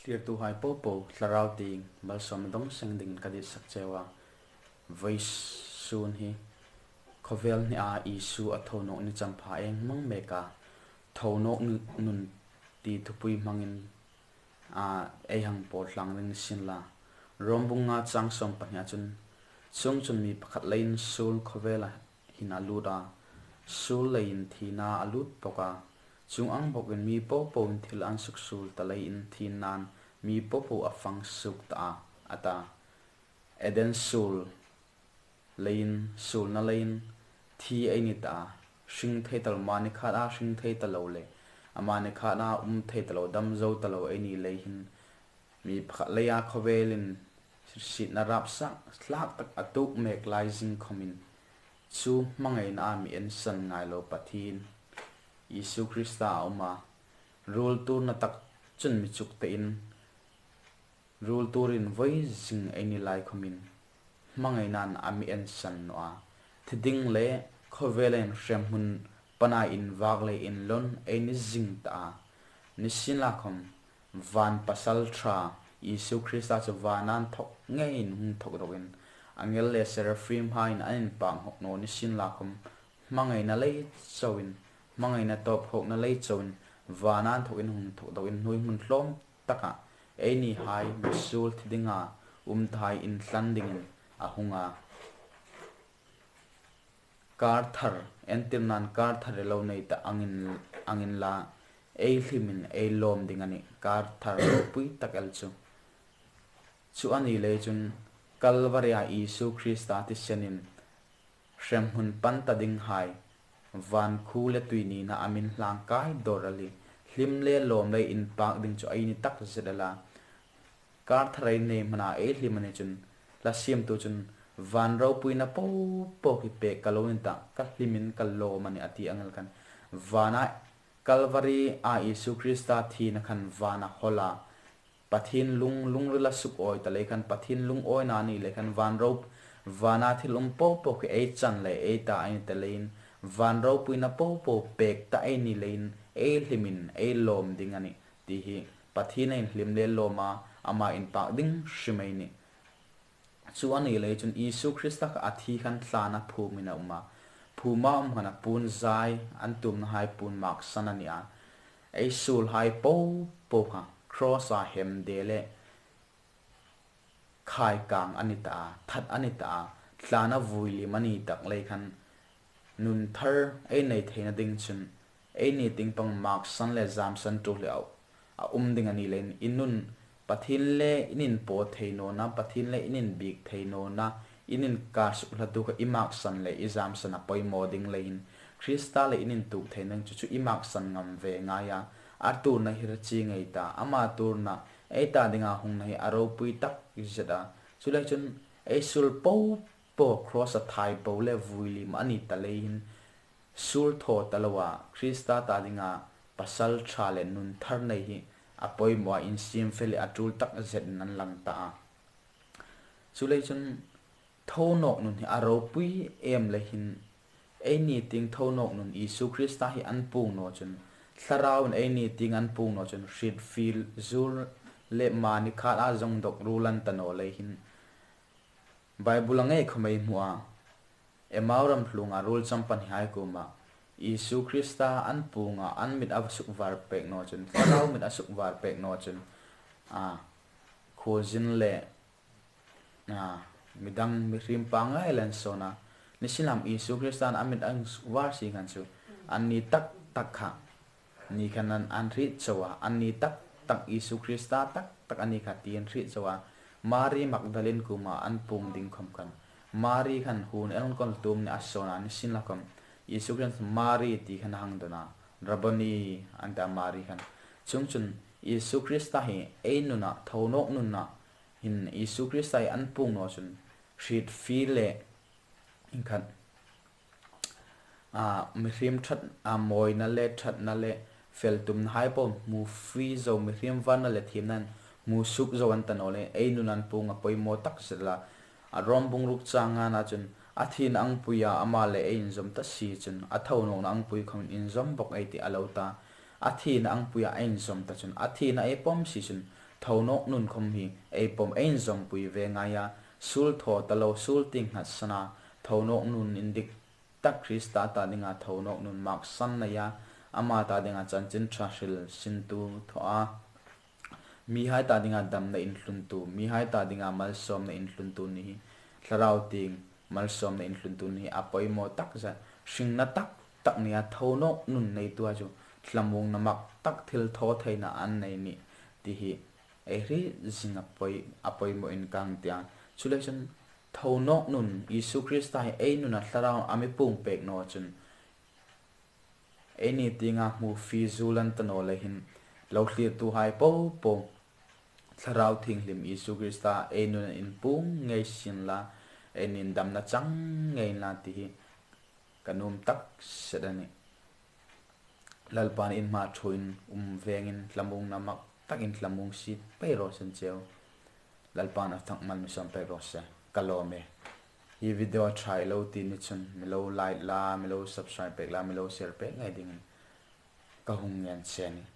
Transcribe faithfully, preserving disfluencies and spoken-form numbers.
Ṭirtuhai popo, thlarau tieng malsawmna dong seng dingin ka ditsak cheu a. Vawisun hi khawvel hnia Isu a tho nawk ni champha ei hmang mek a, tho nawk nu-, nun ti thupui hmangin, a, ei hang pawl tlang ding ni sien la. Rom bung nga chang sawm pahnia chun, chuongchun mi pakhat leiin suol khawvela hin a lut a, suol leiin thina a lut bawk a. Chuong ang bawkin mi popoin thil an suksuol ta leiin thina'n mi popo a fang suok ta a, a ta. Eden suol leiin, suolna leiin thi ei ni ta a. Hring thei ta lo, mani khata hring thei ta lo le, a mani khata um thei ta lo, dam zo ta lo ei ni lei hin, mi pakhat leia khawvelin sietna rapsa hlak tak a tuok mek lai zing khawmin, chu hmangaina a mi ensan ngai lo Pathien Isu Krista a um a. Ruol tuorna tak chun mi chuk tein, ruol tuorin vawi zing ei ni lai khawmin, hmangaina'n a mi ensan naw a. Thi ding le khawvelin hremhmun pana invak le inlawn ei ni zing ta a. Ni sien la khawm, van pasalṭha Isu Krista chu vana inthawk ngeiin hung thawk dawkin, angel le seraphim haiin an inpak hawk naw ni sien la khawm, hmangaina lei chauin, hmangaina tawp hawkna lei chauin, vana inthawkin hung thawk dawkin hnuoi hmun hlawm taka eini hai misuol thi dinga um tahai inhlan dingin a hung a. Kar thar, entirnan kar thar i lo nei ta angin, angin la, ei hlimin ei lawm ding a nih, kar thar ropui tak el chu. Chu a ni lei chun, Kalvaria Isu Krista thisenin hremhmun pan ta ding hai, van khuo le tui nina a min hlang kai dawr a nih. Hlim le lawm le inpak ding chu ei ni tak zet el a. Kar thar ei nei hmana ei hlim a ni chun, hla siemtu chun, van ropuina popo hi pek ka lo ni ta, ka hlimin ka lawm a nih a ti ang el khan. Vana Kalvaria Isu Krista thina khan vana hawl a, Pathien lung, lungrila suk awi ta lei khan, Pathien lungawina a ni lei khan, van ro, vana thil um popo khi ei chan le ei ta ei ni ta leiin, van ropuina popo pek ta ei ni leiin, ei hlimin ei lawm ding a nih ti hi Pathienin hlim le lawma ama inpak ding hrim ei nih. Chu a ni lei chun Isu Krista kha a thi khan thlana phumin a um a. Phuma um khan a puon zai an tuomna hai puon maksan a ni a. Ei suolhai popo kha cross-a hemde le khaikang a ni ta a, that a ni ta a, thlana vuilim a ni tak lei khan nun thar ei nei theina ding chun, eini tieng pang maksan le zamsan tul hi a, a um ding a ni leiin, i nun Pathien le in inpaw thei nawna, Pathien le in inbiek thei nawna, in inkar suk hlatu kha i maksan le i zamsan a poimaw ding leiin, Krista le in intuok theina chu chu i maksan ngam ve ngai a, a tuorna hi rachi ngei ta, ama tuorna ei ta dinga hungna hi a ropui tak zet a. Chuleiin chun ei suol popo cross-a thai po le vuilim a ni ta leiin, suol thaw ta loa Krista ta dinga pasalṭha le nun thar nei hi a poimaw a, insiem fel a tul tak zetin an lang ta a. Chuleiin chun tho nawk nun hi a ropui em leiin, eini tieng tho nawk nun Isu Krista hi an puong naw chun, thlarauin eini tieng an puong naw chun, hrietfel zuol le mani khata zong dawk ruol an ta naw leiin, Bible-a ngei khawm ei hmu a, Emau ram tlunga ruol champahai kuoma Isu Krista an puong a, an mit a suk var pek naw chun, thlarau mit a suk var pek naw chun, a, khuozin le, a, midang mihriem pangngai leh an sawn a. Nisienla Isu Krista'n a mit a suk var si khan chu, an ni tak tak kha ni khan an, an hriet chau a, an ni tak tak Isu Krista tak tak a ni kha ti an hriet chau a. Mari Magdalin kuoma an puong ding khawm khan, Mari khan hun enkawl tum ni a sawn a, nisienla khawm Isu Krista Mari ti khan a hang dawn a, Rabboni an ta Mari khan. Chuongchun Isu Krista hi ei nuna, tho nawk nuna hin Isu Krista hi an puong naw chun hrietfel le inkhat, a, mihriem ṭhat, a, mawina le ṭhatna le feltumna hai po hmu fie zo, mihriem varna le thiemna'n hmu suok zo an ta naw leiin, ei nun an puong a poimaw tak zet a. A Rom bung ruk chang ngana chun, a thina angpuia ama le ei inzawm ta si chun, a tho nawkna angpui khawm inzawm bawk ei tih a lo ta. A thina angpuia ei inzawm ta chun, a thina ei pawm si chun, Thonawk nun khawm hi ei pawm ei inzawmpui ve ngai a, suol thaw ta lo, suol tieng nghat san a, thonawk nun indik tak Krista ta dinga thonawk nun maksan nei a, ama ta dinga chanchin ṭha hril sintu thaw a, mihai ta dinga damna inhluntu, mihai ta dinga malsawmna inhluntu ni hi, thlarau tieng malsawmna inhluntu ni hi a poimaw tak zet, hringna tak tak nia thonawk nun neitu a chu thlamuongna mak tak thil thaw theina an nei ni ti hi ei hre zing a poi, a poimaw in kang tia. Chuleiin chun thonawk nun Isu Krista hi ei nuna thlarau a mi puong pek naw chun eini tienga hmu fi zu lan ta naw lei hin lo thlirtuhai popo thlarau thienghlim Isu Krista ei nuna inpuong ngei sien la, eini damna chang ngei la ti hi ka nuom tak zet a nih. Lalpan in hma ṭhuoiin um vengin thlamuongna mak takin thlamuong sie pei raw seh cheu. Lalpan a thangmal mi sawm pek raw se. Ka lawm e. Hi video a ṭha ei lo ti ni chun mi lo like la, mi lo subscribe pek la, mi lo share pek ngai dingin ka hung ngen che a nih.